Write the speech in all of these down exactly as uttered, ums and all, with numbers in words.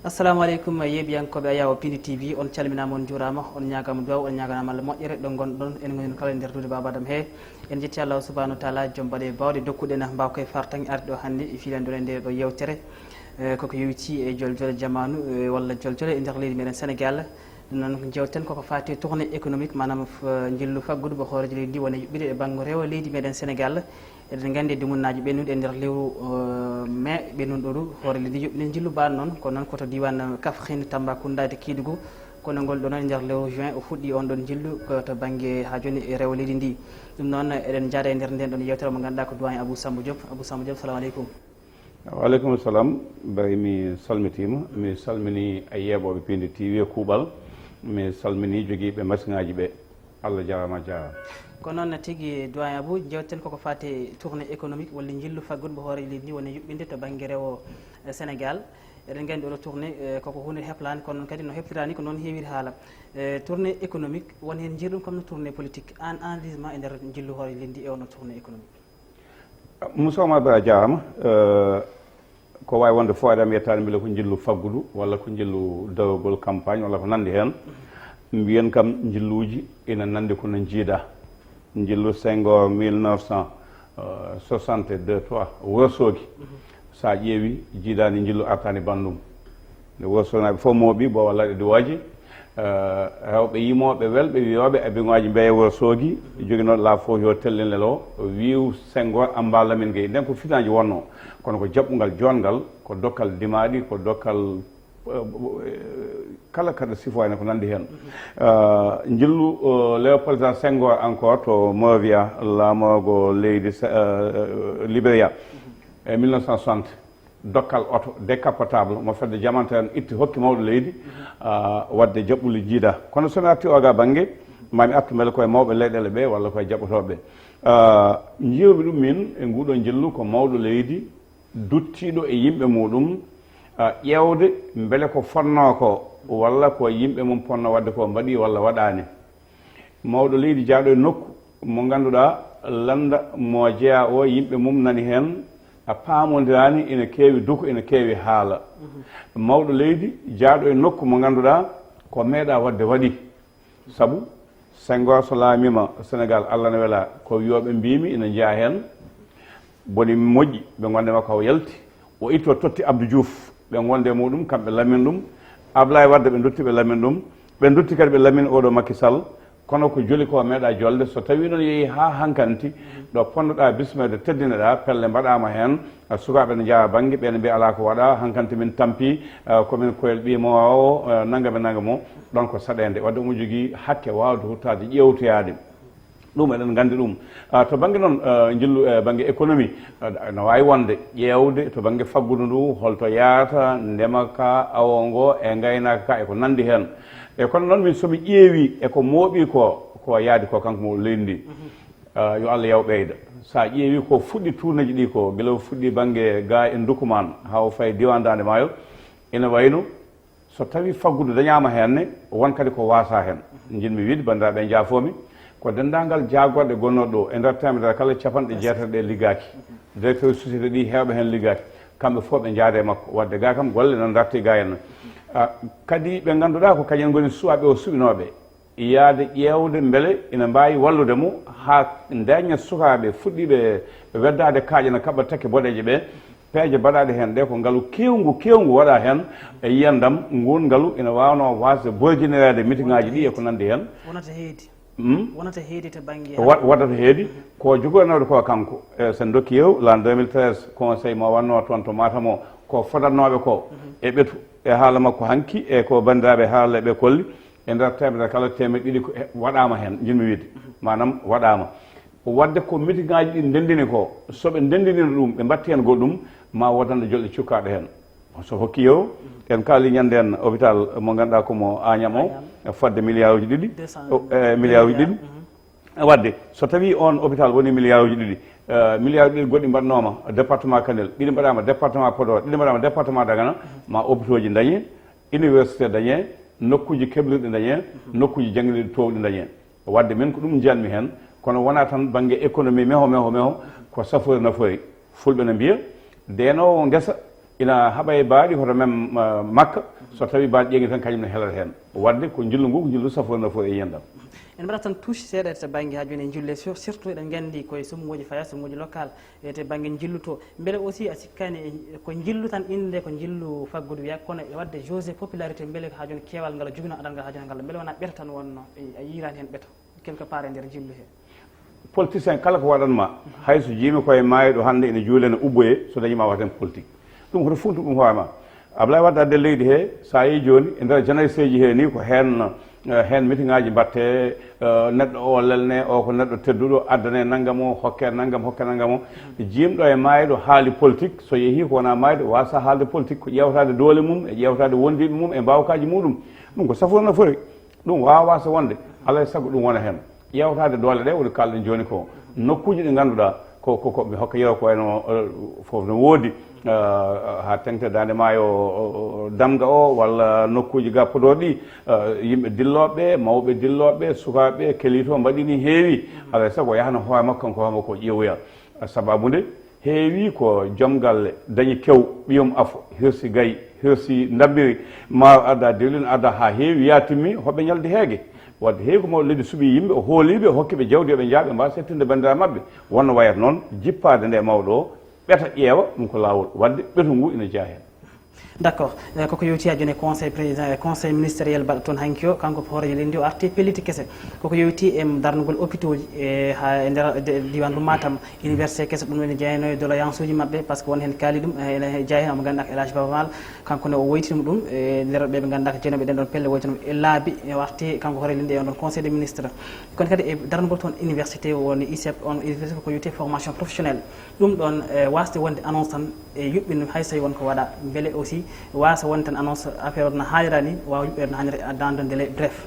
Assalamu aleykum, yeeɓiyankooɓe Ayawo Pindi T V, on calminaama, on njuuraama, on ñaagaama duwaw, on ñaaganaama Allah moƴƴere ɗo ngonɗon. En ngoni kala e nder duude Baaba Adam he. En njetti Allah subhanahu wa taala, joom baɗe bawɗe, dokkuɗen mbawka e fartaŋŋe arde ɗo hannde e fiilande ɗo e nde ɗo yewtere. Eh, koko yowiti e joljole jamaanu, eh, walla joljole e nder leydi meɗen Sénégal. Ɗum noon ko jewten koko faati e tournée économique, maanaam f-, njillu faggudu mo hooreejo leydi ndi woni yuɓɓude e bannge rewo leydi meɗen Sénégal. Eɗen nganndi e dumunnaji ɓennuɗi e nder lewru, eh, mai ɓennuɗo ɗo, hoore leydi yuɓɓini njillu baan noon, ko noon ko to diiwaan Kaffrine, Tambacounda e to Kédougou. Kono ngol ɗo noon e nder lewru juin o fuɗɗi on ɗon njillu ko to bannge haa jooni e rewo leydi ndi. Ɗum noon eɗen njaada e nder nden ɗon yewtere mo ngannduɗaa ko doyen Abou Samba Diop. Abou Samba Diop, salamu aleykum. Wa aleykum salam. Bari mi salmitiima. Mi salmini e yeeɓooɓe Pindi T V e kuuɓal. Mi salmini jogiiɓe masiŋaaji ɓe. Allah jaaraama, a jaaraama. Ko noon tigi, doyen Abou, jewten koko faati e tournée économique walla njillu faggudu mo hooreejo leydi ndi woni yuɓɓinde to bannge rewo, eh, Sénégal. Eɗen nganndi oɗo tournée, eh, koko huunde heplande, kono noon kadi no heplirani ko noon heewiri haala. Eh, tournée économique, won heen njiyɗum comme no tournée politique. Aan analyse ma e nder njillu hooreejo leydi ndi e ono tournée économique? Moussa Oumar Ba, a jaaraama. Eh, ko waawi wonde fof, aɗa mi yettaani mbele ko njillu faggudu walla ko njillu darogol campagne walla ko nanndi heen. Mbiyen kam njilluuji ina nanndi kono njiida. Njillu Senghor mille neuf cent soixante-deux trois Wourossogui, so a ƴeewi, jiidaani njillu artaani banndum. Nde Wourossogui naaɓe fof mooɓi, booba laaɗe duwaaji, eh, rewɓe yimooɓe welɓe wiyooɓe abiŋaaji mbeya Wourossogui, joginooɗo laabi fof yo tellin lelo, wiiw Senghor amba Lamine Gueye. Nden ko fitanaaji wonnoo, kono ko jaɓɓungal joɗngal, ko dokkal dimaaɗi, ko dokkal, eh, kala kadi sifo en ko nanndi heen. Eh, njillu, eh, Léopold Sédar Senghor encore to Monrovia, laamorgo leydi Sa-, eh, Libéria, e mille neuf cent soixante. Dokkal oto décapotable mo fedde jamanteere itti hokki mawɗo leydi, ah, waɗde jaɓɓule jiida. Kono so mi arti oga bannge, ma mi artu mbele koye mawɓe leyɗeele ɓe walla koye jaɓɓotooɓe ɓe. Ah, njiiwmi ɗum min e nguɗo njillu ko mawɗo leydi duttiiɗo e yimɓe muɗum, ah, ƴeewde mbele ko fonnoo ko walla ko yimɓe mum ponno waɗde ko mbaɗi walla waɗaani. Mawɗo leydi jaaɗo e nokku mo ngannduɗaa lannda mo jeyaa o, yimɓe mum nani heen, a paamondiraani, ina keewi duko, ina keewi haala. Mawɗo leydi jaaɗo e nokku mo ngannduɗaa ko meeɗa waɗde waɗi. Sabu Senghor so laamiima Sénégal, Allah ne wela, ko wiyooɓe mbiimi ina njeyaa heen. Boni moƴƴi, ɓe ngonde makko o yalti. O itti o totti Abdou Diouf, ɓe ngonde e muɗum, kamɓe lamin ɗum. Ablaye Wade ɓe ndotti ɓe lamin ɗum. Ɓe ndotti kadi ɓe lamin oɗo Macky Sall. Kono ko joli ko meeɗa jolde. So tawi noon yehi haa hankanti, ɗo ponnoɗa bismeede teddineɗa, pelle mbaɗama heen. A, sukaaɓe ne njaha bannge, ɓe ne mbiya alaa ko waɗa, hankanti min tampi, a, ko min koyel ɓiy mo o, a, nangam e nangam o. Ɗon ko saɗeende. Wadde omo jogii hakke waawde huttaade ƴeewtoyaade. Ɗum eɗen nganndi ɗum. Ah, to bannge noon, ah, njillu e bannge économie, ah, no waawi wonde ƴeewde to bannge faggudu ndu, holto yahata, ndema ka, awo ngo, e ngaynaaka ka, e ko nanndi heen. E kono noon, min so mi ƴeewi e ko mooɓi ko, ko yaadi ko kanko mo leydi ndi. Ah, yo Allah yaw ɓeyda. So a ƴeewi ko fuɗɗi tourneeji ɗi ko, gila o fuɗɗi bannge ga e Ndukumaan, haa o fayi diiwaan Daande Maayo, ina wayno so tawi faggudu dañaama heen ne, won kadi ko waasa heen. Njiɗmi wiide, banndiraaɓe, njaafoomi, ko denndaangal jaagorɗe gonnooɗe ɗo, e nder teemedere kala, capanɗe jeetati ɗe liggaaki. Directeur société ɗi, heewɓe heen liggaaki. Kamɓe fof ɓe njaade e makko. Waɗde ga kam, golle ina ndarti ga henna. Ah, kadi ɓe ngannduɗaa ko kañum ngoni suwaaɓe o suɓinooɓe, yaade ƴeewde mbele ina mbaawi wallude mo haa daña sukaaɓe fuɗɗiiɓe weddaade kaaƴe no kaɓɓa takke boɗeeje ɓe. Peeje mbaɗaaɗe heen ɗe ko ngalu keewngu, keewngu waɗa heen e yiyandam. Nguun ngalu ina waawnoo waasde boyjiniraade mitiŋaaji ɗi e ko nanndi heen. Wonata heedi. Hmm? Wonata heedi to bannge Wa-, waɗata heedi ko jogoynooɗo ko kanko. E, so en ndokki yew, l'an deux mille treize, conseil mo wannoo toon to Matam o, ko fodannooɓe ko e ɓetu, e haala makko hanki, e ko banndiraaɓe haala ɓe kolli, e nder teemedere kala, teemeɗɗe ɗiɗi ko he-, waɗaama heen, njiɗmi wiide. Maanaam waɗaama. Waɗde ko mitiŋaaji ɗi ndenndini ko, so ɓe ndenndinino ɗum, ɓe mbatti heen goɗɗum, ma woodande jolɗe cukkaaɗe heen. So hokki yew, en kaali ñande en hôpital mo ngannduɗaa ko mo Agnam o, fodde milliard uji ɗiɗi. Deux cent O, e, milliard uji ɗiɗi. Waɗde, so tawi on hôpital woni milliard uji ɗiɗi, eh, milliard ɗiɗi goɗɗi mbaɗnooma département Kanel, ɗiɗi mbaɗaama département Podor, ɗiɗi mbaɗaama département Dagana, ma hôpitaux ji dañe, université dañe, nokkuuji keblirɗi dañe, nokkuuji jannginirɗi toowɗi dañe. Waɗde min ko ɗum njiyanmi heen, kono wonaa tan bannge économie meho, meho, meho, ko safori nafoori. Fulɓe no mbiya, deenoowo ngesa ina haɓa e baaɗi hoto men, eh, Makka, so tawi baaɗi ƴeeŋi tan kañum ne helata heen. Waɗde ko njillu ngu, ko njillu safo nafoore e yiyannde am. En mbaɗat tan touche seeɗa to bannge haa jooni e njulle, sur- surtout eɗen nganndi koye sumuuji faya, sumuuji local, e to bannge njillu to. Mbele aussi a sikkaani e ko njillu tan innde, ko njillu faggudu wiya, kono e waɗde jauger popularité, mbele ko haa jooni keewal ngal jogino adal ngal haa jooni ngal, mbele wonaa ɓeto tan wonno, e a yiiraani heen ɓeto quelque part e nder njillu he? Politicien kala ko waɗanma, hay so jiimi koye maayɗo hannde ene juule ene ubboye, so dañi ma waɗen politique. Ɗum hoto funtu ɗum hoore ma. Ablaye Wade adde leydi he, so a yii jooni e nder jeunesse ji he ni ko heen, eh, heen meeting aji mbatte, eh, neɗɗo o lelne, o ko neɗɗo tedduɗo, addane nanngam o, hokke nanngam, hokke nanngam o. Jiimɗo e maayɗo haali politique, so yehii ko wona maayde, wasa haalde politique, ko ƴeewtaade doole mum, e ƴeewtaade wondiiɓe mum, e mbaawkaaji muɗum. Ɗum ko safo nafoore. Ɗum waawaa so wonde, alaa e sago ɗum wona heen. Ƴeewtaade doole ɗe woni kaalɗen jooni ko. Nokkuuji ɗi ngannduɗaa ko, ko, ko mi hokka yeru ko wayno, eh, fof no woodi, eh, haa teŋti Daande Maayo, o, o, Damga o, walla nokkuuji ga Podor ɗi, eh, yimɓe dillooɓe, mawɓe dillooɓe, sukaaɓe, kelii to mbaɗi ni heewi. Alaa e sago o yahano hoore makko kanko hoore makko o ƴeewoya. Sabaabu nde heewi ko joom galle dañi kew, ɓiyum afo, hirsi gayi, hirsi ndabbiri, maaro adda, diwlin adda haa heewi, yaa timmi, hoɓe ñaldi heege. Waɗde heewi ko mawɗo leydi suɓii yimɓe, o hoolii ɓe, o hokki ɓe jawdi, yo ɓe njah, ɓe mbaawa settinde banndiraaɓe maɓɓe. Wonno wayata noon, jippaade nde e mawɗo o, ɓeta ƴeewa, ɗum ko laawol. Waɗde ɓetungu ina jeyaa heen. D'accord. Eh, koko yowti haa jooni e conseil président, e conseil ministériel baɗɗo toon hanki o, kanko ko hooreejo leydi ndi, o arti e pellitte kese. Koko yowti e darnugol hôpitaux ji, e haa e nder de- diiwaan mo Matam, université kese, ɗum ene jeyanoo e doléance uji maɓɓe, par ce que won heen kaali ɗum, eh, ene jeyaa heen omo ngannduɗaa ko El Hadj Baba Maal, kanko ne o woytini ɗum e nder ɓe ɓe ngannduɗaa ko jeyanooɓe e ɗeen ɗoon pelle, woytino e laabi, o arti kanko hooreejo leydi ndi e on ɗoon conseil des ministres. Kono kadi e darnugol toon université woni ISEP, on université koko yowti e formation professionnelle. Ɗum ɗoon, eh, waasde wonde annonce tan e yuɓɓinde hay so won ko waɗa, mbele aussi waasa wonde tan annonce affaire o no haalira ni, waawa yuɓɓeede no haaniri dans un délai bref.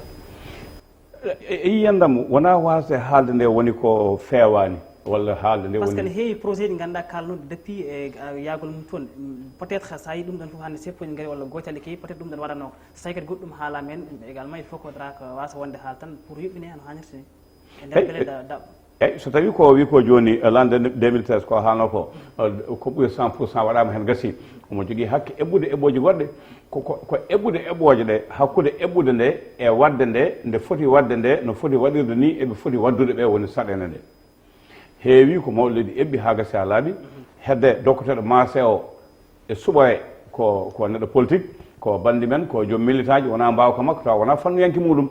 E, e yiyannde am, wonaa waasde haalde nde woni ko feewaani, walla haalde nde Par ce que woni ne heewi projet ɗi ngannduɗaa kaalnuɗi depuis e, a, yaagol mum toon. Mm, peut-être so a yii ɗum ɗoon fof hannde seppo en ngari walla gootel kadi, peut-être ɗum ɗoon waɗanoo. So tawi kadi goɗɗum haalaama heen, ɗum ɗo également il faut que faudra que waasa wonde haal tan pour yuɓɓine no haanirta ni. E nder Eyi, bele da- daɓɓo. Eyi, so tawii ko o wii ko jooni, eh, l'an deux mille treize ko haalno ko, eh, ko ɓuri cent pour cent waɗaama heen gasii. Omo jogii hakke eɓɓude eɓɓooji goɗɗe. Ko, ko, ko eɓɓude eɓɓooje ɗe, hakkunde eɓɓude nde e waɗde nde, nde foti waɗde nde, no foti waɗirde ni, eɓe foti waɗdude ɓe woni saɗeende nde. Heewi ko mawɗo leydi eɓɓi haa gasi haa laaɓi. Hedde dokketeeɗo maase o e suɓoye ko, ko neɗɗo politique, ko banndi men, ko joom militant ji, wonaa mbaawka makko, tawa wonaa fannuyanke muɗum.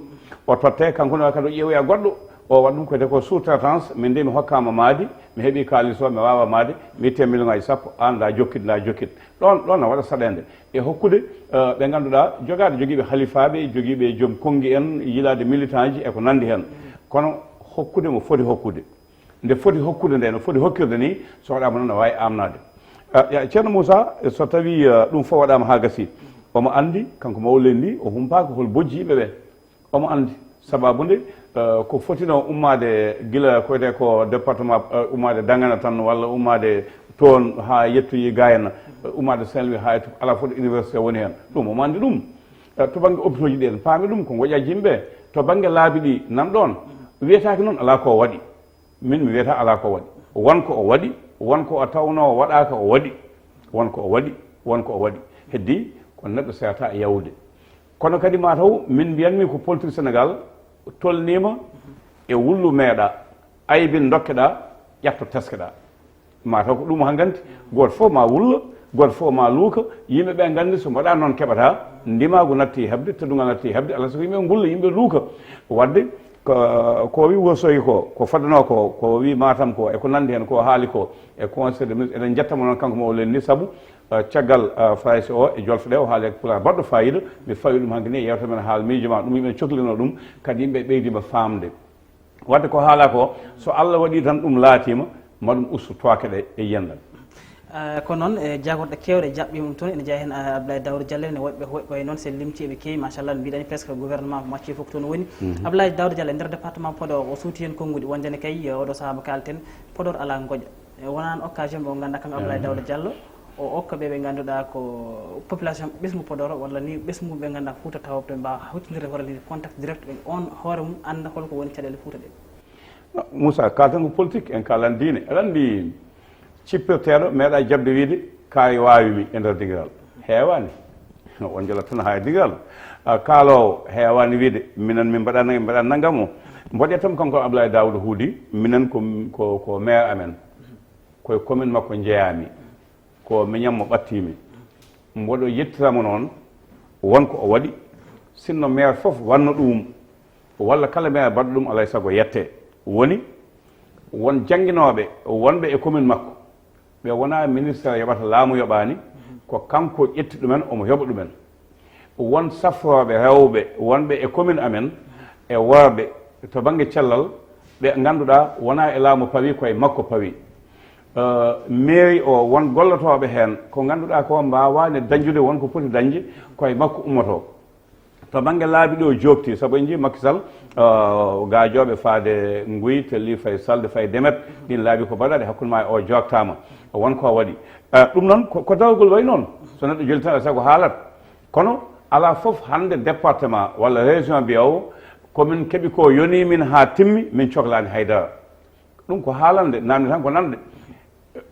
O totte, kanko ne kadi o ƴeewoya goɗɗo, o waɗa ɗum ko wiyetee ko sous-traitance, min de mi hokkaama maadi, mi heɓi kaalis o, mi waawa maade, mi itte million ngaji sappo, aan nda jokkit, nda jokkit. Ɗoon, ɗoon na waɗa saɗeende. E hokkude, eh, ɓe ngannduɗaa, jogaaɗo jogiiɓe halifaaɓe, jogiiɓe joom konngi en, yiilaade militant ji e ko nanndi heen. Kono hokkude mo foti hokkude. Nde foti hokkude nde, no foti hokkirde ni, so waɗaama noon, no waawi aamnaade. Ah, ya, Ceerno Moussa, so tawii, ah, ɗum fof waɗaama haa gasii, omo anndi, kanko mawɗo leydi ndi, o humpaaka hol bojji yimɓe ɓe. Omo anndi. Sabaabu nde, ah, ko fotino ummaade gila ko wiyetee ko département, ah, ummaade Dagana tan, walla ummaade toon haa yettoyi Gayana, ah, ummaade Saint-Louis haa yetto, alaa fof ɗo université woni heen. Ɗum omo anndi ɗum. Ah, to bannge hôpitaux ji ɗi, en paami ɗum, ko ngoƴaaji yimɓe. To bannge laabi ɗi, nan ɗoon. Wiyetaake noon alaa ko o waɗi. Min mi wiyata alaa ko waɗi. Won ko o waɗi, won ko o tawnoo waɗaaka o waɗi. Won ko o waɗi, won ko o waɗi. Heddi ko neɗɗo seerata e yawde. Kono kadi maa taw min mbiyanmi ko politique Sénégal tolniima e wullu meeɗa, aybin ndokkeɗa, ƴatto teskeɗa. Maa taw ko ɗum hanganti, gooto fof ma wullo, gooto fof ma luuka, yimɓe ɓe nganndi so mbaɗa noon keɓata, ndimaagu natti heɓde, teddungal natti heɓde, alaa sago yimɓe ngulla, yimɓe luuka. Waɗde ko, ko o wi Wourossogui ko, ko foddanoo ko, ko o wi Matam ko, e ko nanndi heen ko o haali ko, e conseil de ministre, eɗen njetta mo noon kanko mo o lelni, sabu, eh, caggal, eh, Farayse o e jolfe ɗe o haali e Pulaar baɗɗo faayiida, mi fawi ɗum hanki ni e yeewtere men haal miijo ma, ɗum yimɓe coklinoo ɗum, kadi yimɓe ɓeydiima faamde. Waɗde ko haalaa ko, so Allah waɗii tan ɗum laatiima, ma ɗum ustu tooke ɗe e yiyannde am. Eh, ko noon, e jaagorɗe keewɗe jaɓɓiima ɗum toon, ene jeyaa heen, eh, Abdoulaye Daouda Diallo, ene woɗɓe, woɗɓe noon, so en limtii eɓe keewi, machallah, mbiɗa anndi presque gouvernement mo accii fof ko toon woni. Abdoulaye Daouda Diallo, e nder département Podor, o suuti heen konnguɗi, wonde ne kay, eh, oɗo sahaa mo kaalten, Podor alaa ngoƴa. E wonaan occasion mo ngannduɗaa kanko Abdoulaye Daouda Diallo, o okka ɓe ɓe ngannduɗaa ko population ɓesngu Podor, walla ni ɓesngu ɓe ngannduɗaa Fuuta tawa ɓe mbaawa huccondirde hoore leydi contact direct, ɓe on hoore mum annda holko woni caɗeele Fuuta ɗe. No, Moussa, kaalten ko politique, en kaalan diine. Aɗa anndi cippirteeɗo meeɗa jaɓde wiide, tawi waawimi e nder dingiral. Heewaani. On jala tan haa e dingiral. Ah, kaaloowo heewaani wiide, minen min mbaɗa nang-, mbaɗa nanngam o. Mboɗe tan kanko Abdoulaye Daouda Houdy, minen ko, ko, ko maire amen. Ko e commune makko njeyaami. Ko miñam mo ɓattiimi. Mboɗo yettiramo noon, won ko o waɗi. Sinno maire fof wanno ɗum, walla kala maire baɗɗo ɗum, alay sago yette. Woni, won jannginooɓe wonɓe e commune makko, ɓe wonaa ministère yoɓata, laamu yoɓaani, ko kanko ƴetti ɗumen, omo yoɓa ɗumen. Won safrooɓe rewɓe wonɓe e commune amen e worɓe to bannge cellal, ɓe ngannduɗaa wonaa e laamu pawi, koye makko pawi. Eh, mairie o, won gollotooɓe heen ko ngannduɗaa ko mbaawaani dañjude won ko poti dañde, koye makko ummotoo. To bannge laabi ɗo joofti, sabu en njii Macky Sall, eh, gaajooɓe faade Nguy, Telli, Faye Sall, Faye Demet, ɗiin laabi ko baɗaaɗe hakkunde maa o jooftaama, won ko waɗi. Eh, ɗum noon ko, ko dawgol wayi noon, so neɗɗo joli tan, alaa sago haalat. Kono alaa fof hannde département walla région mbiya o, ko min keɓi ko yonii min haa timmi, min coklaani hay dara. Ɗum ko haalande, naamnde tan ko nande.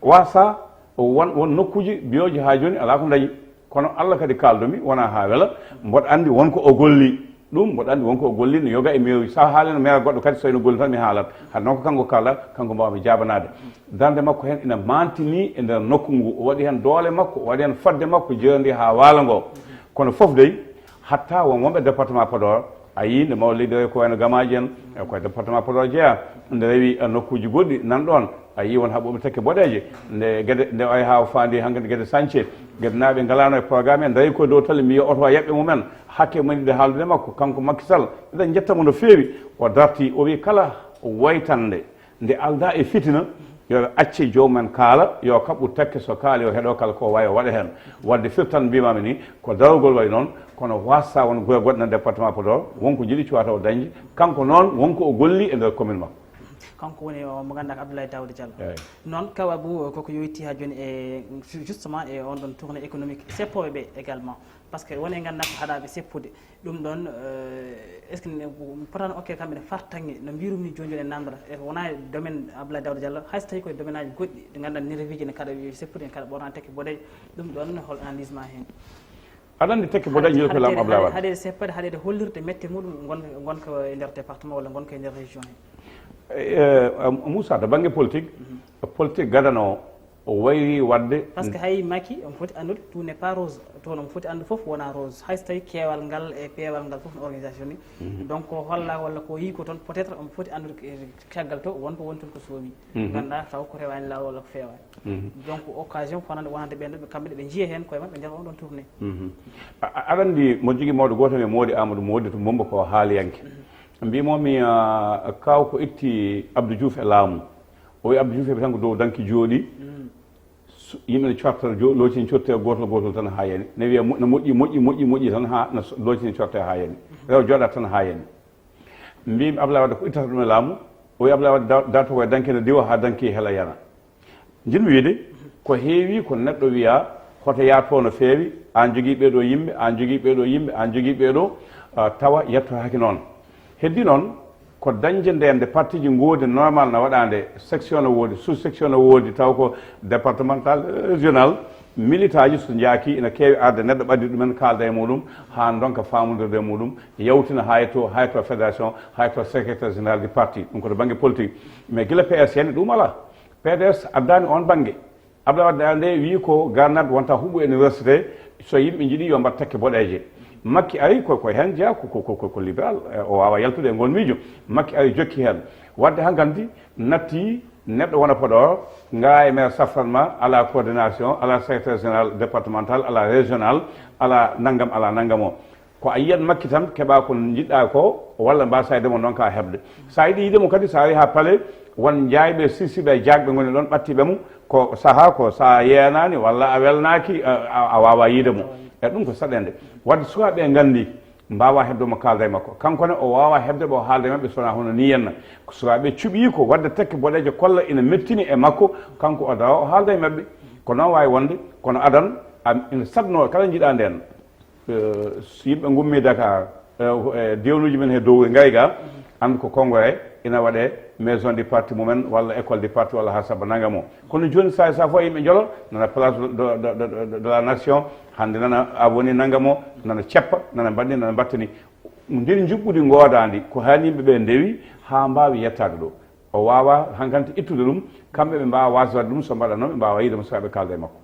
Waasa won, won nokkuuji biyooji haa jooni alaa ko ndañi. Kono Allah kadi kaaldomi, wonaa haa wela, mboɗo anndi won ko o golli. Ɗum mboɗo anndi won ko o golli, no yoga e mairie. So a haalino maire goɗɗo kadi, so ene golli tan mi haalat. Hade noon ko kanko kaala, kanko mbaawmi jaabanaade. Darnde makko heen ina maantini e nder nokku ngu. O waɗi heen doole makko, o waɗi heen fodde makko, jeerndi haa waalo ngo. Kono fof dey, hatta won wonɓe département Podor, a yii nde mawɗo leydi rewi ko wayno Gamaaji en, e koye département Podor jeyaa. Nde rewi, eh, nokkuuji goɗɗi nan ɗoon, a yii won haɓɓooɓe tekke boɗeeje. Nde Gede, nde ay haa faandi hankadi Gede Sañce, Gede naaɓe ngalaano e programme en, ndarii koye dow tali, mbiya oto o yaɓɓe mumen, hakke mum yiɗde haaldude makko, kanko Macky Sall, eɗen njetta mo no feewi. O dartii, o wii kala waytande nde aldaa e fitina, yo ɓe acce joomum en kaala, yo kaɓɓu tekke, so kaali, yo heɗo kala ko waawi o waɗa heen. Waɗde firtan mbiimaami ni, ko darogol wayi noon, kono waasa won gure goɗɗe nder département Podor, won ko jiɗi cuwata o dañde, kanko noon won ko o golli e nder commune makko. Kanko woni o mo ngannduɗaa ko Abdoulaye Daouda Diallo. Eeyi. Noon, Kaw Abou, koko yowitii haa jooni e, justement, e on ɗon tournée économique, seppooɓe ɓe également. Par ce que won e ngannduɗaa ko haɗaaɓe seppude. Ɗum ɗoon, eh, est-ce que ne, potaano okke kamɓe ne fartaŋŋe no mbirum ni jooni jooni e namndata? E wonaa e domaine Abdoulaye Daouda Diallo, hay so tawii koye domaine aji goɗɗi ɗi ngannduɗaa nerviiji ne kaɗa seppude, ne kaɗa ɓornaade tekke boɗeeje. Ɗum ɗoon hol analyse ma heen? Aɗa anndi tekke boɗeeje njiyata ko laamu Abdoulaye Wade. Haɗeede seppade, haɗeede hollirde mette muɗum ngon-, ngonka e nder département walla ngonka e nder région heen. Eh, eh, Moussa, to bannge politique, politique gadano o wayri waɗde. Parce que hay Macky, on foti anndude, tout n'est pas rose. Toon on foti anndude fof wona rose. Hay so tawii keewal ngal e peewal ngal fof no organisation ni. Donc, ko holla walla ko yii ko toon, peut-être on foti anndude ke-, caggal to won ko woni toon ko soomi. Ngannduɗaa taw ko rewaani laawol walla ko feewaani. Donc, occasion ko wonande, wonande ɓeen ɗo, ɓe kamɓe ne ɓe njiya heen koye maɓɓe nder on ɗon tournée. A, a, aɗa anndi mo jogii mawɗo gooto e moodi Amadou Moodi to Mbumba ko haaliyanke. Mbiymoo mi, ah, kaaw ko itti Abdou Diouf e laamu. O wiyi Abdou Diouf heɓi tan ko dow danki jooɗi. Su-, yimɓe ne corta jo-, lootini corte gootol gootol tan haa yani. Ne wiya mo-, no moƴƴi, moƴƴi, moƴƴi, moƴƴi tan haa no so-, lootini corte haa yani. Rewa jooɗa tan haa yani. Mbiimi Ablaye Wade ko ittata ɗum e laamu. O wiyi Ablaye Wade da-, darto ko e danki ne diwa haa danki hela yana. Njiɗmi wiide, ko heewi ko neɗɗo wiya, hoto yaato no feewi, aan jogii ɓee ɗoo yimɓe, aan jogii ɓee ɗoo yimɓe, aan jogii ɓee ɗoo, ah, tawa yettotaaki noon. Heddii noon, ko dañde ndeen nde partiji ngoodi normal na waɗaande, section no woodi, sous-section no woodi, taw ko départemental, régional, militaaji so njaaki ina keewi arde, neɗɗo ɓaddi ɗumen, kaalda e muɗum, haa ndonka faamondirde e muɗum, yawtina haa yetto, haa yetto fédération, haa yetto secrétaire général du parti. Ɗum ko to bannge politique. Mais gila P S yani ɗum alaa. P D S addaani oon bannge. Abdoulaye Wade nde wii ko garnat wonta huɓɓo université, so yimɓe njiɗi yo mbaɗ tekke boɗeeje. Makki ari ko, ko heen jeyaa, ko, ko, ko, ko, ko libéral, eh, o waawa yaltude e ngol miijo. Makki ari jokki heen. Wadde hankandi natti neɗɗo wona Podor, ngaa e maire safran ma, alaa coordination, alaa secrétaire général départemental, alaa régional, alaa nanngam, alaa nanngam o. Ko a yiyat Makki tan, keɓa ko njiɗɗa ko, walla mbasa yiide mo ndonka heɓde. Sa yiɗi yiide mo kadi, sa ari ha palais, won njaayɓe, sirsiɓe e jaagɓe ngoni ɗon, ɓattiɓe mo, ko saha ko sa yeenani, walla a welnaki, a, a, a wawa yiide mo. E ɗum ko saɗede. Wadde sukaɓe nganndi, mbawa heɓde mo, kalda e makko. Kanko ne, o wawa heɓde ɓe, o haalda e maɓɓe, sona hono ni henna. Ko sukaɓe cuɓi ko wadde tekke boɗeeje kolla ina mettini e makko, kanko o dawa, o haalda e maɓɓe. Ko noon wawi wonde, kono adan, am, ina saɗno kala jiiɗa nden. Eh, so yimɓe ngummi Dakar, eh, eh, dewnuji men he dow e Ngayga, andu ko Konngore, ina waɗe maison du parti mumen walla école du parti walla haa sabba nangam o. Kono jooni, saay saay fof yimɓe njolo, nana place de, de, de, de, de la nation, hannde nana avenue nangam o, nana ceppa, nana mbaɗni, nana mbattani. Ndin njuɓɓudi ngoodaandi, ko haan yimɓe ɓe ndewi haa mbaawi yettaade ɗo. O waawaa hankante ittude ɗum, kamɓe ɓe mbaawa waasde waɗde ɗum, so mbaɗa noon ɓe mbaawa yiide mo, so ɓe kaalda e makko.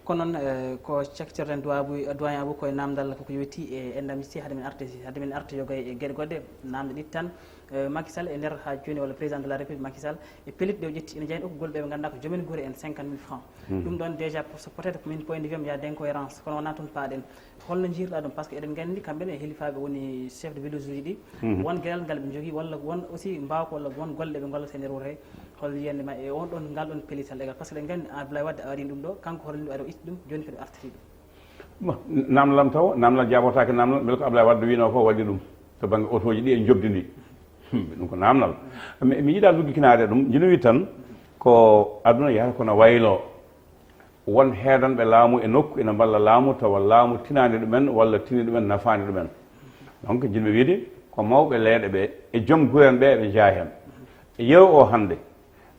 Kono noon, eh, ko cakkitorɗen duwaabu, duwaañaabu koye naamndal koko yowitii e indemnité, hade men arde, hade men arde yoga e geɗe goɗɗe, naamnde ɗiɗi tan. Eh, Macky Sall e nder haa jooni, walla président de la République Macky Sall, e pellitte ɗe o ƴetti, ene jeyaa heen okkugol ɓe ɓe ngannduɗaa ko joom en gure en cinquante mille francs. Ɗum ɗoon déjà, pour so peut-être ko min point de vue am, ya denko e rance. Kono wonaa toon paaɗen. Holno njiirɗaa ɗum? Par ce que eɗen nganndi kamɓe ne e hilifaaɓe woni chef de village uji ɗi. Won geɗal ngal ɓe njogii, walla won aussi mbaawka, walla won golle ɗe ɓe ngollata e nder wuro he. Hol yiyannde ma e on ɗon, ngal ɗon pellital égal? Par ce que eɗen nganndi Abdoulaye Wade a waɗi ɗum ɗo, kanko hollini ɗum, aɗa o itti ɗum, jooni kadi o artiri ɗum. Bon, naamnal am taw, naamnal jaabotaake naamnal, mbele ko Abdoulaye Wade wiinoo ko waɗi ɗum to bannge otooji ɗi e njoɓdi ndi. Hmm, ɗum ko naamnal. Mi, mi yiɗaa luggikinaade ɗum, njinowi tan ko aduna yahata kono wayloo. Won heedanɓe laamu e nokku ina mballa laamu tawa laamu tinaani ɗumen walla tini ɗumen, nafaani ɗumen. Donc, njiɗmi wiide ko mawɓe leeɗe ɓe e joom gure en ɓe eɓe njeyaa heen. E yeru o hannde,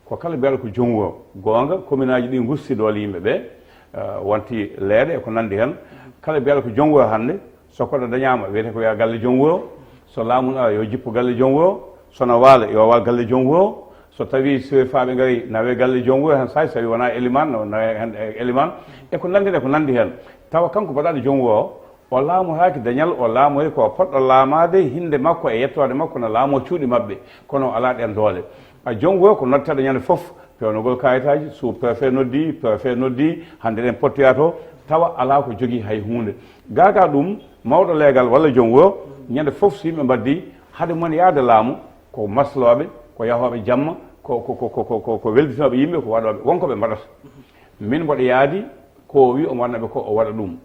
ko kala mbiyaaɗo ko joom wuro, goonga, commune aji ɗi ngusti doole yimɓe ɓe, eh, wonti leeɗe e ko nanndi heen. Kala mbiyaaɗo ko joom wuro hannde, so koɗo dañaama, wiyetee ko yo galle joom wuro, so laamu no ara, yo jippu galle joom wuro, so no waala, yo waal galle joom wuro, so tawii sirifaaɓe ngarii, nawee galle joom wuro, heen saay so tawii wonaa elimaan, no nawee heen e elimaan, e ko nanndi e ko nanndi heen. Tawa kanko baɗaaɗo joom wuro o, o laamoraaki dañal, o laamorii ko o potɗo laamaade hinnde makko e yettoode makko no laamoo cuuɗi maɓɓe, kono o alaa ɗeen doole. A joom wuro ko noddeteeɗo ñande fof, peewnugol kaayitaaji, sous-préfet noddii, préfet noddii, hannde eɗen pottoya to, tawa alaa ko jogii hay huunde. Gaa gaa ɗum, mawɗo leegal walla joom wuro, ñande fof so yimɓe mbaddii, hade mon yahde laamu, ko maslooɓe, ko yahooɓe jamma, ko, ko, ko, ko, ko, ko, ko welditinooɓe yimɓe, ko waɗooɓe, won ko ɓe mbaɗata. Min mboɗo yaadi, ko o wii omo waɗana ɓe ko, o waɗa ɗum.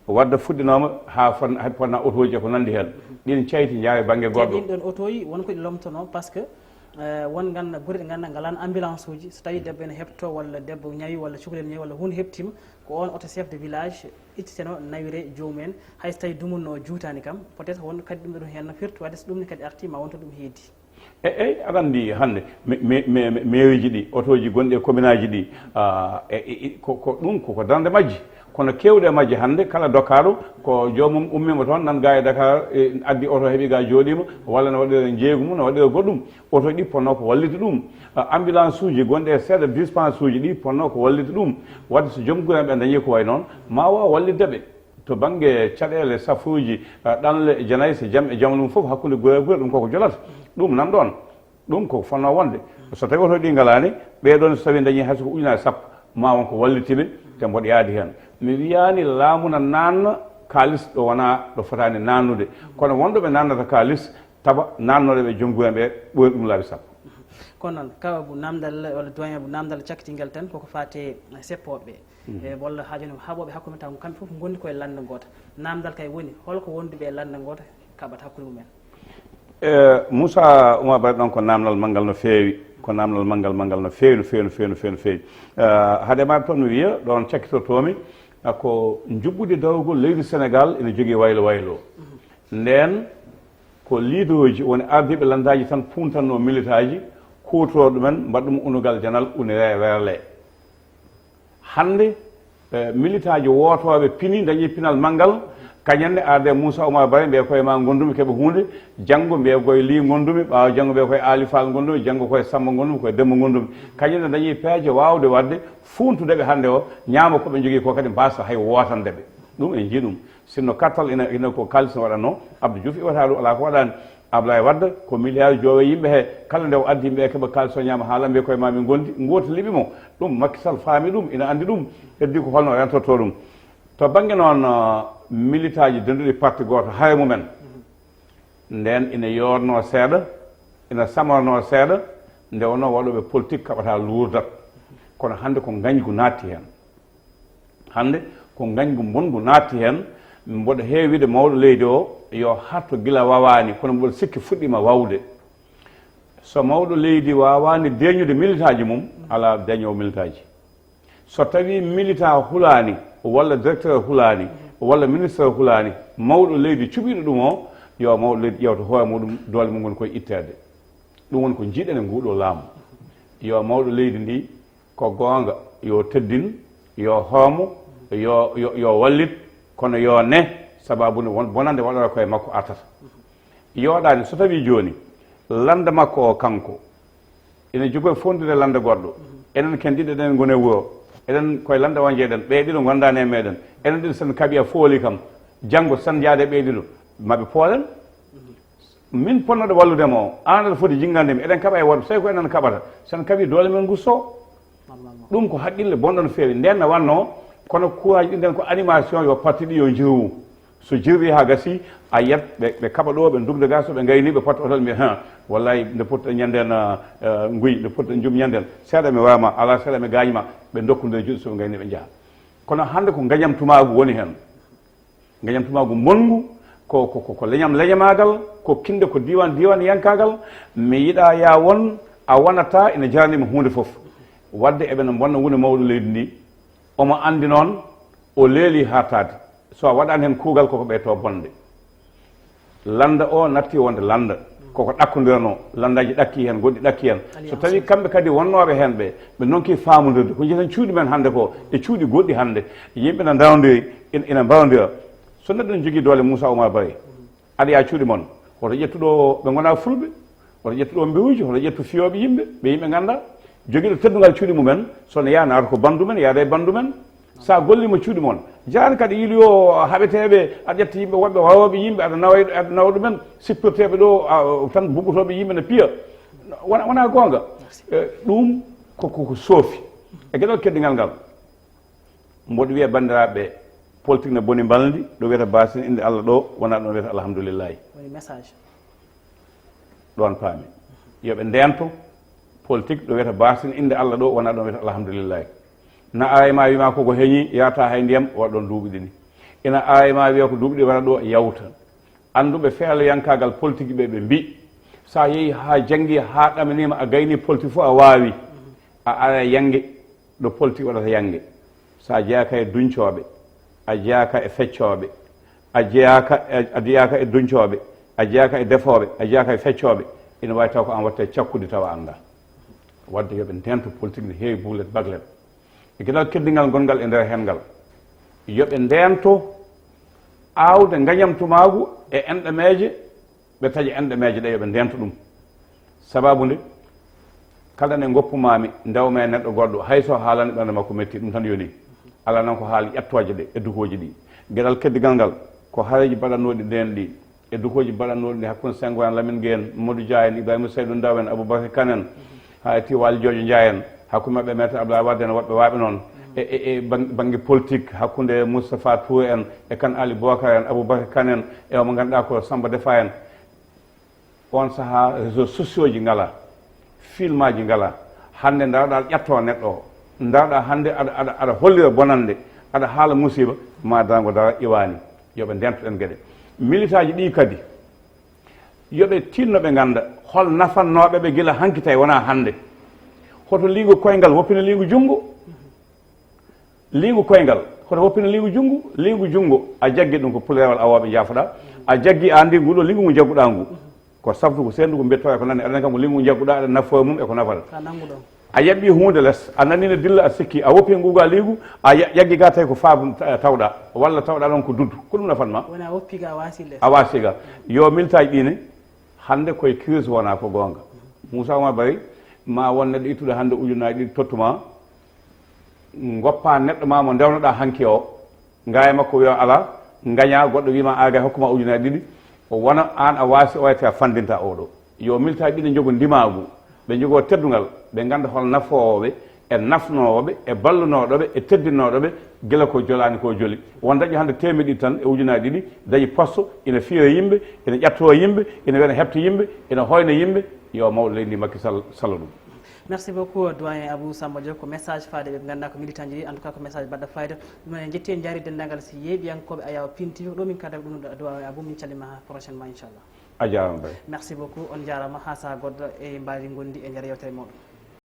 Wadda fuɗɗinooma haa fon-, haa fonna otooji e ko nanndi heen. Ɗiin cayti njaha e bannge goɗɗo. Ɗiin ɗoon otooji, won ko ɗi lomtonoo, par ce que, eh, won ngannda-, gure ɗe ngannduɗaa ngalaano ambulance uji. So tawii debbo ene heɓtoo walla debbo ñawi walla cukalel ñawi walla huunde heɓtiima, ko oon oto chef de village ittitenoo nawiree joomum en. Hay so tawii dumunna o juutaani kam, peut-être won kadi ɗum ɗo ɗum heen no firti, wadde so ɗum ne kadi artii ma won to ɗum heedi. E, eyi, aɗa anndi hannde me-, me-, me-, me-, meeruuji ɗi, otooji gonɗi e kominaaji ɗi, ah, e, e, e, ko, ko ɗum ko, ko darnde majji. Kono keewɗi e majji hannde, kala dokkaaɗo ko joomum ummiima toon, nan gaa e Dakar, e, addi oto, heɓi gaa, jooɗiima, walla no waɗira njeeygu mum, no waɗira goɗɗum. Otooji ɗi potnoo ko wallitde ɗum. Ah, ambulance uji gonɗi e seeɗa dispense uji ɗi potnoo ko wallitde ɗum. Wadde so joom gure en ɓe dañii ko wayi noon, ma waaw wallitde ɓe. To bannge caɗeele, safuuji, eh, ɗanle, janayse, jam e jam ɗum fof, hakkunde gure e gure, ɗum koko jolata. Ɗum nan ɗoon, ɗum ko fotnoo wonde. So tawii oto ɗi ngalaani, ɓee ɗoon so tawii dañii hay so ko ujunaaji sappo, ma won ko wallitiiɓe, te mboɗo yaadi heen. Mi wiyaani laamu na naanna kaalis ɗo wonaa ɗo fotaani naannude. Kono won ɗo ɓe naannata kaalis, tawa naannooɓe ɓe joom gure ɓe ɓooyi ɗum laabi sappo. Kono noon, kaw Abou, naamndal walla doyen Abou, naamndal cakkitingel tan koko faati e seppooɓe ɓe. Mhm. E walla haa jooni haɓooɓe hakkunde, taw kamɓe fof ngondi koye lannda ngoota. Naamndal kay woni, hol ko wonduɓe e lannda ngoota kaɓata hakkunde mumen? E, Moussa Oumar Barry, ɗoon ko naamndal manngal no feewi, ko naamndal manngal, manngal no feewi, no feewi, no feewi, no feewi, no feewi. E, hade maɗa toon mi wiya, ɗoon cakkitortoomi, a, ko njuɓɓudi dawrugol leydi Senegaal ene jogii waylo waylo. Mhm. Ndeen ko leaderooji woni ardiiɓe lanndaaji tan puuntannoo militaaji, kuutoroo ɗumen, mbaɗa ɗum unugal janal, uniree werlee. Hannde, eh, militaaji wootooɓe pini, dañii pinal manngal, kañum ne arde Moussa Oumar Barry, mbiya koye ma ngondumi keɓa huunde, janngo mbiya koye Ly ngondumi, ɓaawo janngo mbiya koye Aali Faal ngondumi, janngo koye Sammba ngondumi, koye Demmba ngondumi. Kañum ne dañii peeje waawde waɗde fuuntude ɓe hannde o, ñaama ko ɓe njogii ko kadi mbaasa hay wootande ɓe. Ɗum en njii ɗum. Sinno kattal ina, ina ko kaalis no waɗatnoo, Abdou Diouf iwata ɗum, alaa ko waɗaani. Ablaye Wade ko milliard jowo yimɓe he, kala nde o addi yimɓe keɓa kaalis o ñaama haa lambe koye ma min gondi, gooti liɓi mo. Ɗum Macky Sall faami ɗum, ina anndi ɗum, heddi ko holno o yantorto ɗum. To bannge noon, uh, militaaji denduɗi parti gooto, hare mumen, ndeen ina yoornoo seeɗa, ina samornoo seeɗa, nde wonno waɗooɓe politique kaɓata luurdat. Kono hannde ko ngañgu naatti heen. Hannde ko ngañgu mbonngu naatti heen, mboɗo heewide mawɗo leydi o yo harto gila wawaani, kono mboɗo sikki fuɗɗiima wawde. So mawɗo leydi wawaani deeñude militaaji mum, alaa deeñoowo militaaji. So tawii militaa hulaani, walla directeur hulaani, walla ministre hulaani, mawɗo leydi cuɓiiɗo ɗum o, yo mawɗo leydi ƴeewto hoore muɗum, doole mum ngoni koye itteede. Ɗum woni ko njiɗen e nguuɗo laamu. Yo mawɗo leydi ndi, ko goonga, yo teddin, yo hoomo, yo, yo, yo wallit, kono yo ne, sababu nde won bonande waɗata koye makko artata. Yooɗaani, so tawii jooni lannda makko o kanko ina jogori fonndude lannda goɗɗo, enen ken ɗiɗo eɗen ngoni e wuro, eɗen koye lannda o njeeɗen, ɓee ɗiɗo ngondaani e meɗen, enen ɗiɗo sen kaɓi a fooli kam, janngo sen njaade ɓee ɗiɗo, maɓe poolen. Min ponnoɗo wallude mo o, aan aɗa foti jinngande mi, eɗen kaɓa e worɓe, so tawi ko enen kaɓata, sen kaɓi doole men ngusso. Ɗum ko haqqille bonɗo no feewi. Nden no wannoo, kono kuwaaji ɗi nden ko animation yo parti ɗi yo njeewu. So jirwi haa gasi, a yiyat ɓe, ɓe kaɓa ɗo, ɓe ndugda ga, so ɓe ngayni, ɓe potta otal, mbiya, "Han, wallahi, nde potta ñanden, ah, ah, nguy, nde potta jum ñanden. Seeɗa mi waama, ala seeɗa mi gaañi ma." Ɓe ndokkundira juuɗe, so ɓe ngayni, ɓe njaha. Kono hannde ko ngañam tumaagu woni heen. Ngañam tumaagu monngu, ko, ko, ko, ko leñam leñamaagal, ko kinde ko diiwaan diiwaan yankaagal. Mi yiɗa ya won, a wonata, ina jarani mi huunde fof. Wadde eɓe no mbonna woni mawɗo leydi ndi. Omo anndi noon, o leeli haataade. So a waɗaani heen kuugal, koko ɓeyto bonde. Lannda o natti wonde lannda. Koko ɗakkondiranoo. Lanndaaji ɗakki heen, goɗɗi ɗakki heen. So tawi kamɓe kadi wonnooɓe heen ɓe, ɓe ndonki faamondirde. Ko njiyeten cuuɗi men hannde ko, e cuuɗi goɗɗi hannde. Yimɓe na ndawndiri, ina, ina mbawndira. So neɗɗo ne jogii doole Moussa Oumar Barry, aɗa yaa cuuɗi mon. Hoto ƴettu ɗo ɓe ngonaa fulɓe, hoto ƴettu ɗo mbehuuji, hoto ƴettu fiyooɓe yimɓe, ɓe yimɓe nganndaa. Jogiiɗo teddungal cuuɗi mumen, so ne yaha naata ko banndu men, yaada e banndu men. So a golliima cuuɗi mon, jaan kadi yili o haɓeteeɓe, a ƴetta yimɓe woɓɓe waawooɓe yimɓe, aɗa nawa, aɗa nawa ɗumen, sippirteeɓe ɗo, a, tan buggotooɓe yimɓe ne piya. Wona, wona goonga. Eh, ɗum ko, ko, ko soofi. E geɗal keddigal ngal, mboɗo wiya banndiraaɓe ɓe, politique ne boni mbalndi, ɗo wiyata basin innde Allah ɗo, wona ɗo wiyata alhamdulillahi. Woni message. Ɗoon paami. Yo ɓe ndeento politique ɗo wiyata basin innde Allah ɗo, wona ɗo wiyata alhamdulillahi. Na ara e ma wiima koko heñi, yahata hay ndiyam, waɗa ɗoon duuɓi ɗiɗi. Ina ara e ma wiya ko duuɓi ɗiɗi waɗa ɗo, yawta. Annduɓe feeloyankaagal politique ɓe, ɓe mbi, so a yehi haa janngi, haa ɗamaniima, a gayni politique fof a waawi, a ara e yannge, ɗo politique waɗata yannge. So a jeyaaka e duñcooɓe, a jeyaaka e feccooɓe, a jeyaaka e, a jeyaaka e duñcooɓe, a jeyaaka e defooɓe, a jeyaaka e feccooɓe, ina waawi taw ko aan waɗta e cakkudi tawa a anndaa. Wadde yo ɓe ndeento politique ne heewi buulet baglet. E geɗal keddingal ngongal e nder heen ngal, yo ɓe ndeento aawde ngañamtumaagu e enɗameeje, ɓe taƴa enɗameeje ɗe, yo ɓe ndeento ɗum. Sababu nde, kala nde ngoppumaami, ndewma e neɗɗo goɗɗo, hay so haalani ɓernde makko metti, ɗum tan yoni. Alaa noon ko haali ƴettooje ɗe e dukooji ɗi. Geɗal keddigal ngal, ko hareeji baɗannooɗi ndeen ɗi, e dukooji baɗannooɗi ɗi hakkunde Senghor en, Lamine Gueye en, Mamadou Dia en, Ibrahima Seydou Ndaw en, Aboubacar Kane en, haa e Tiwali Jojo Ndiaye en, hakkunde maɓɓe e Maître Abdoulaye Wade en, woɓɓe waaɓe noon, e, e, e bang-, bannge politique, hakkunde Moustapha Touré en, e Kane Ali Boubacar en, Aboubacar Kane en, e omo ngannduɗaa ko Samba Defa en. Oon sahaa, réseaux sociaux ji ngalaa, filmaaji ngalaa. Hannde ndaroɗaa aɗa ƴettoo neɗɗo o, ndaroɗaa hannde aɗa, aɗa, aɗa hollira bonannde, aɗa haala musiiba, ma darango dara iwaani. Yo ɓe ndeento ɗeen geɗe. Militaaji ɗii kadi, yo ɓe tiinno ɓe ngannda hol nafannooɓe ɓe gila hanki tawi wonaa hannde. Hoto liingu koyngal woppina liingu junngo. Liingu koyngal, hoto woppina liingu junngu, liingu junngo, a jaggi ɗum ko puleerewal awooɓe njaafoɗaa, a jaggi a anndi ngu ɗo liingu ngu njagguɗaa ngu. Ko saftu ko seendu ko mbettoo e ko nani, aɗa anndi kam ko liingu ngu njagguɗaa, aɗa nafoore mum e ko nafata. Ka nannguɗon. A yaɓɓi huunde les, a nani ne dilla a sikki, a woppi ngu ga liingu, a ya-, ƴaggi ga tawi ko faabu ta-, tawɗaa, walla tawɗaa ɗon ko duddu. Ko ɗum nafan ma? Wona a woppi ga a waasi les. A waasi ga. Yo militaaji ɗi ne, hannde koye crise wona ko goonga. Moussa Oumar Barry, ma won neɗɗo ittuɗo hannde ujunnaaji ɗiɗi tottuma, ngoppa neɗɗo ma mo ndewnoɗaa hanki o, nga e makko wiya alaa, ngaña goɗɗo wiima a gay hokkuma ujunnaaji ɗiɗi, o wona aan a waasi o wayte a fanndinta oɗo. Yo militaaji ɗiɗi njogo ndimaagu, ɓe njogoo teddungal, ɓe ngannda hol nafoowo ɓe, e nafnoowo ɓe, e ballunooɗo ɓe, e teddinnooɗo ɓe, gila ko jolaani ko joli. Won dañƴo hannde teemedde ɗiɗi tan e ujunnaaji ɗiɗi, dañi poste, ina fiyra yimɓe, ina ƴettoo yimɓe, ina wiya ina heɓta yimɓe, ina hoyna yimɓe, yo mawɗo leydi ndi Macky Sall salo ɗum. Merci beaucoup, doyen Abou Samba Diop. Ko message faade ɓe ngannduɗaa ko militant ji, en tout cas ko message baɗɗo fayda. Ɗum noon en njetti en njaari denndaangal si yeeɓiyankooɓe Ayaw Pin T V, ko ɗo min kaddata ɗum ɗo, doyen Abou, min calima haa prochainement inchallah. A jaaraama Bay. Merci beaucoup, on njaaraama haa sahaa goɗɗo e mbaadi ngondi e nder yewtere mawɗo.